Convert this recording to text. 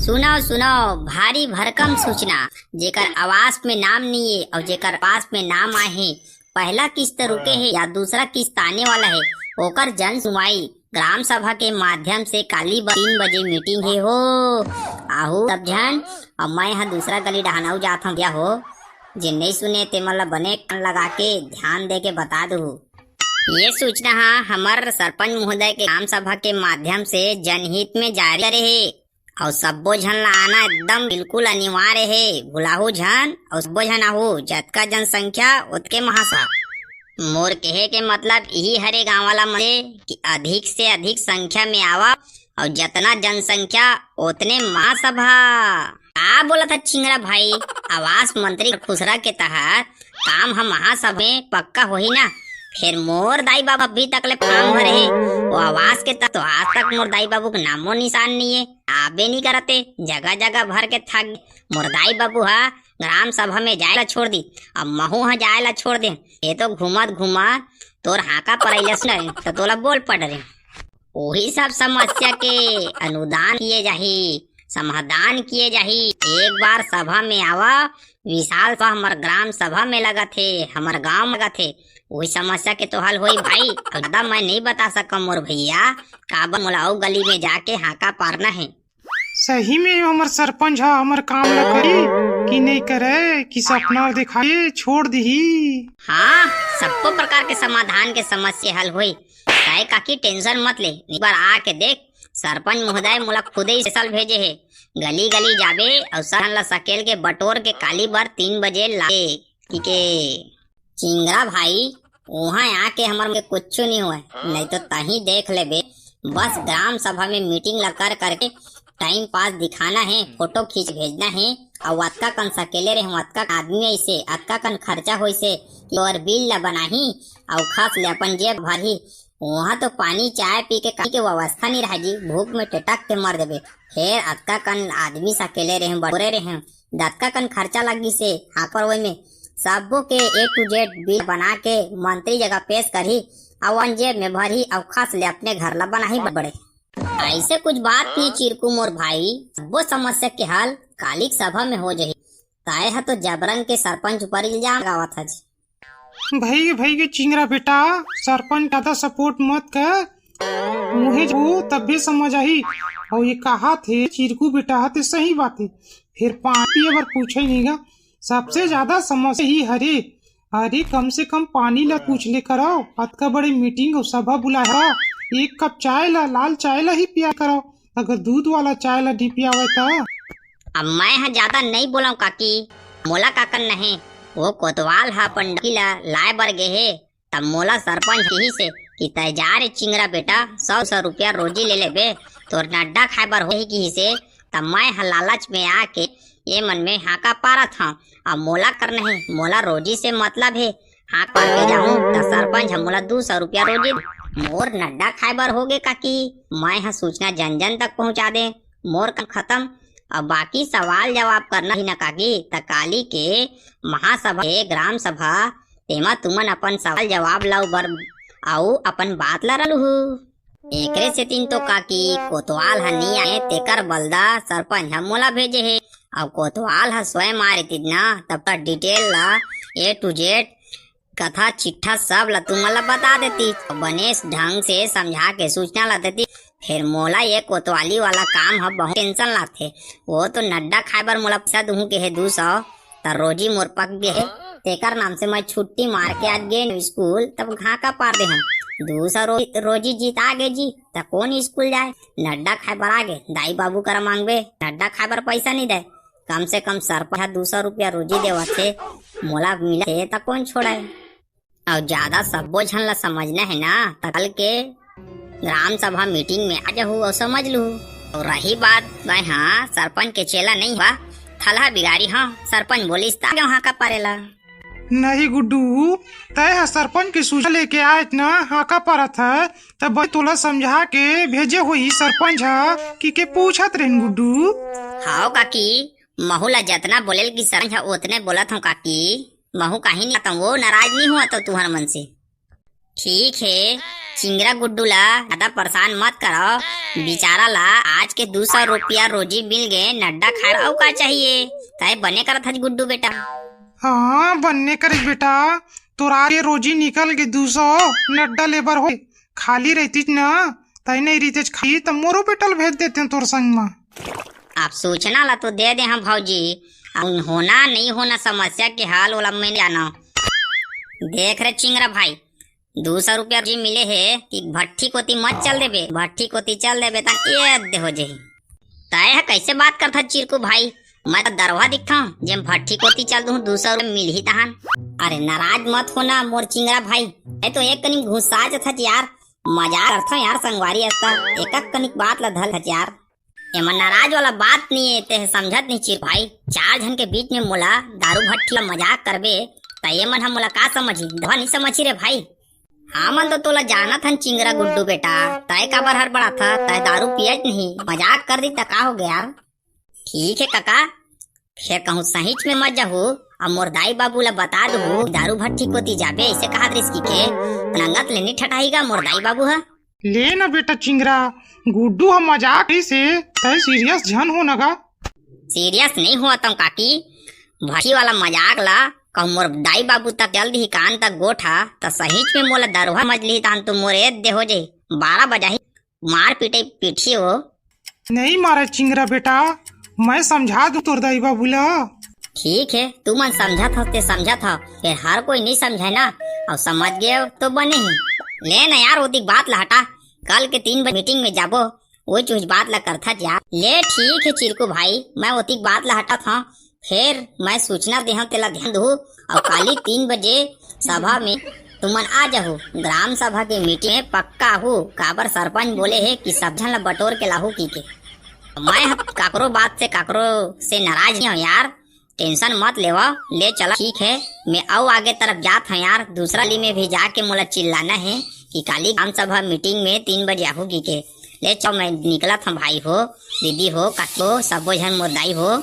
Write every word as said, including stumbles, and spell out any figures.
सुनव, सुनव, भारी भरकम सूचना। जेकर आवास में नाम नइ हे अउ जेकर आवास में नाम आए हे, पहला किस्त रुके हे या दूसरा किस्त आने वाला हे, ओकर जन सुनवाई ग्राम सभा के माध्यम से काली ब-, तीन बजे मीटिंग हे हो। आहू सब झन, अउ मैं ह दूसरा गली डहान अउ जात हंव भैया हो। जे नइ सुने, ते मन ल बने कान लगा के ध्यान दे के बता दूहू। ये सूचना ह हमर सरपंच महोदय के ग्राम सभा के माध्यम से जनहित में जारी करे हे। अउ सब्बो झन ला आना एकदम बिल्कुल अनिवार्य हे। भुलाहू झन, अउ सब्बो झन आहू, जतका जनसंख्या ओतके महासभा। मोर कहे के मतलब इही हरे गांव वाला मन से कि अधिक से अधिक संख्या में आवा, अउ जतना जनसंख्या ओतने महासभा। का बोलत ह चिंगरा भाई? आवास मंत्री खुसरा के तहत काम ह महासभा में पक्का होही ना। फेर मोर दाई बाबू अभी तक ले फार्म भरे हे, वो आवास के तहत तो आज तक मोर दाई बाबू के नामो निशान नइ हे, आबे नइ करत हे, जगह जगह भर के थक गे। मोर दाई बाबू ह ग्राम सभा में जाए ला छोड़ दी, अब महू ह जाए ला छोड़ दे। ये तो घूमत घूमत तोर हाका परइला सुन, तो तोला बोल पड़ रे। ओही सब समस्या के अनुदान किए जाही, समाधान किए जाही। एक बार सभा में आवा, विशाल सभा हमर ग्राम सभा में लगत हे, हमर गांव में लगत हे। ओही समस्या के तो हल होई भाई। अब ज्यादा मैं नइ बता सकम मोर भैया, काबर मोला अउ गली में जाके हाका पारना हे। सही में हमर सरपंच ह हमर काम ल करी कि नइ करे, कि सपना दिखाई छोड़ दिही। हाँ, सब्बो प्रकार के समाधान के समस्या हल होई। तय काकी tension मत ले, एक बार आके देख, सरपंच महोदय मोला खुदे special भेजे हे। गली गली जाबे अउ सब झन ला सकेल के बटोर के काली बर तीन बजे लाबे। ठीक हे चिंगरा भाई, उहाँ आके हमर के कुछु नइ होय, नइ तो तहीं देख लेबे। बस ग्राम सभा में मीटिंग ला कर करके time pass दिखाना हे, फोटो खींच भेजना हे, अउ अतका कन सकेले रहे, अतका कन आदमी अइसे, अतका कन खर्चा होइसे, कि ओर बिल ला बनाही, अउ खस ले अपन जेब भरही। उहाँ तो पानी चाय पी के, खाए के व्यवस्था नइ रहे जी, भूख में टेटक के मर देबे। फेर अतका कन आदमी सकेले रहे, बटोरे रहे, दतका कन खर्चा लगिसे, हापर ओय में सब्बो के A to Z बिल बना के मंत्री जगह पेश करही, अउ अपन जेब में भरही, अउ खस ले अपने घर ला बनाही बड़े। अइसे कुछ बात नइ चिरकू मोर भाई, सब्बो समस्या के हल कालिक सभा में हो जाही। ताय ह तो जबरन के सरपंच ऊपर इल्जाम लगावत हस। भई, भई के चिंगरा बेटा, सरपंच ज्यादा support मत कर। मुहे जबो तब्बे समझ आही। अउ ये कहाथे चिरकू बेटा ह ते सही बात हे। फेर पानी पिए बर पूछे नइ गा। सबसे ज्यादा समस्या ही हरे। अरे कम से कम पानी ला पूछ ले करव। अतका बड़े मीटिंग अउ सभा बुलाय ह। एक कप चाय ला, लाल चाय ला ही पिया करव। अगर दूध वाला चाय ला नइ पियावय त। अब मैं ह ज्यादा नइ बोलंव काकी, मोला का करना हे? वो कोतवाल ह अपन डौकी ला लाय बर गे हे, तब मोला सरपंच किहिसे कि तैं जा रे चिंगरा बेटा, सौ सौ रुपया रोजी ले लेबे, तोर नड्डा खाय बर होही किहिसे। तब मैं ह लालच में आके ये मन में हाका पारत हंव। अब मोला करना हे, मोला रोजी से मतलब हे। हाक पार के जाहूं त सरपंच ह मोला दू सौ रुपया रोजी दे। मोर नड्डा खाय बर होगे काकी, मैं ह सूचना जन जन तक पहुंचा दे। मोर काम खतम। अब बाकी सवाल जवाब करना ही न काकी, त काली के महासभा, के ग्राम सभा, तेमा तुमन अपन सवाल जवाब ला बर अउ अपन बात ला रलहू। एकरे सेतिन तो काकी कोतवाल ह नी आए, तेकर बलदा सरपंच ह मोला भेजे हे। अब कोतवाल ह स्वयं आ रहितिस ना, तब त detail ला A to Z कथा चिट्ठा सब ला तुमन ला बता देतिस, बने ढंग से समझा के सूचना ला देतिस। फेर मोला ये कोतवाली वाला काम ह बहुत tension लाथे। वो तो नड्डा खाय बर मोला पैसा दुहूं के हे दू सौ, त रोजी मोर पक गे हे, तेकर नाम से मैं छुट्टी मार के आज गेन स्कूल, तब हाका पार दे हंव। दू सौ रो-, रोजी जीता गे जी, त कोन स्कूल जाय? नड्डा खाय बर आगे, दाई बाबू करा मांगबे, नड्डा खाय बर पैसा नइ दे। कम से कम सरपंच ह दू सौ रुपया रोजी देवत हे, मोला मिलत हे त कोन छोड़य? अउ ज्यादा सब्बो झन ला समझना हे ना, त कल के ग्राम सभा मीटिंग में आ जाहू अउ समझ लूहू। अउ रही बात, मैं हा सरपंच के चेला नइ हंव, थलहा बिगारी हंव, सरपंच बोलिस त आ गेंव हाका पारे ला। नहीं गुड्डू, तैं ह सरपंच के सूचना लेके आयस ना, हाका पारत हस, तब तोला समझा के भेजे होही सरपंच ह, कि के पूछत रहिन गुड्डू। हव काकी, महू ला जतना बोलेल कि सरपंच ह ओतने बोलत हंव काकी। महू काहीं नइ कहंव, वो नाराज नइ होवव तुंहर मन से। ठीक हे, चिंगरा गुड्डू ला ज्यादा परेशान मत करो, बेचारा ला आज के दू सौ रुपया रोजी मिल गए, नड्डा खाए अउ का चाहिए? तय बने करत हच गुड्डू बेटा। हाँ, बन्ने करिस बेटा, तोर आज के रोजी निकल गे दू सौ, नड्डा लेबर हो, खाली रहतीच ना, तय नहीं रहितेच खाली, त मोरो बेटा ल भेज देते तोर संग म। आप सूचना ला तो दे दे हम भौजी, अब होना नहीं होना समस्या के हाल ओला मैं जाना। देख रे चिंगरा भाई, दू सौ रुपया रोजी मिले हे, ती भट्ठी कोती मत चल देबे, भट्ठी कोती चल देबे त ये दे हो जाही। तय ह कैसे बात करथा चिरकू भाई, मैं तो दरवा दिखथंव, जेम भट्ठी कोती चल दूं, दू सौ रुपया मिलही तहान। अरे नाराज मत होना मोर चिंगरा भाई, मैं तो एक कनी गुस्सा जथच यार, मजाक करथंव यार संगवारी, ऐसा एकक कनिक बात ला धल थच यार। एमा नाराज वाला बात नहीं है, ते समझत नहीं चिर भाई। चार झन के बीच में मोला दारू भट्ठी ला मजाक करबे, त ये मन ह मोला का समझी? दवा नहीं समझी रे भाई। हमन तो तोला जानत हन चिंगरा गुड्डू बेटा, तय काबर हड़बड़ाथा? तय दारू पियच नहीं, मजाक कर दी त का हो गया यार? ठीक है काका, फेर कहूँ सहीच में मत जाहू, अब मोर दाई बाबू ला बता दूहू, दारू भट्ठी कोती जाबे, ऐसे कहत रिस की के, नंगत ले नी ठठाही गा मोर दाई बाबू ह। ले ना बेटा चिंगरा, गुड्डू ह मजाक करिस हे, तय सीरियस झन हो ना गा। सीरियस नहीं हुआ तम काकी, भट्ठी वाला मजाक ला कहूँ मोर दाई बाबू तक चल दिही कान तक गोठा, त सहीच में मोला दरवा मजली तान तो मोर ए दे हो जाही, बारह बजाही, मार पीटे पीठी हो। नहीं मारा चिंगरा बेटा, मैं समझा दूं तोर दाई बाबू ला। ठीक है, तू मन समझत हस ते समझत हव, फिर हर कोई नहीं समझे ना, अउ समझ गए तो बने ही। ले ना यार, ओतिक बात ला हटा, कल के तीन बजे मीटिंग में जाबो, वो चूज बात ला करथा जा। ले ठीक है चिरकू भाई, मैं ओतिक बात ला हटत हव, फिर मैं सूचना देहूं तेला ध्यान दू, अउ काली तीन बजे सभा में तुमन आ जाहू, ग्राम सभा के मीटिंग में पक्का आहू, काबर सरपंच बोले हे कि सब झन ला बटोर के लाहू की के। मैं ह काकरो बात से, काकरो से नाराज नहीं हूँ यार, टेंशन मत लेवा। ले चला ठीक है, मैं अउ आगे तरफ जात हूँ यार, दूसरा ली में भी जाके मोला चिल्लाना है कि काली ग्राम सभा मीटिंग में तीन बजे आहू की के। ले चल, मैं निकलत हूँ भाई हो, दीदी हो, काकी हो, सबो झन मोर दाई हो।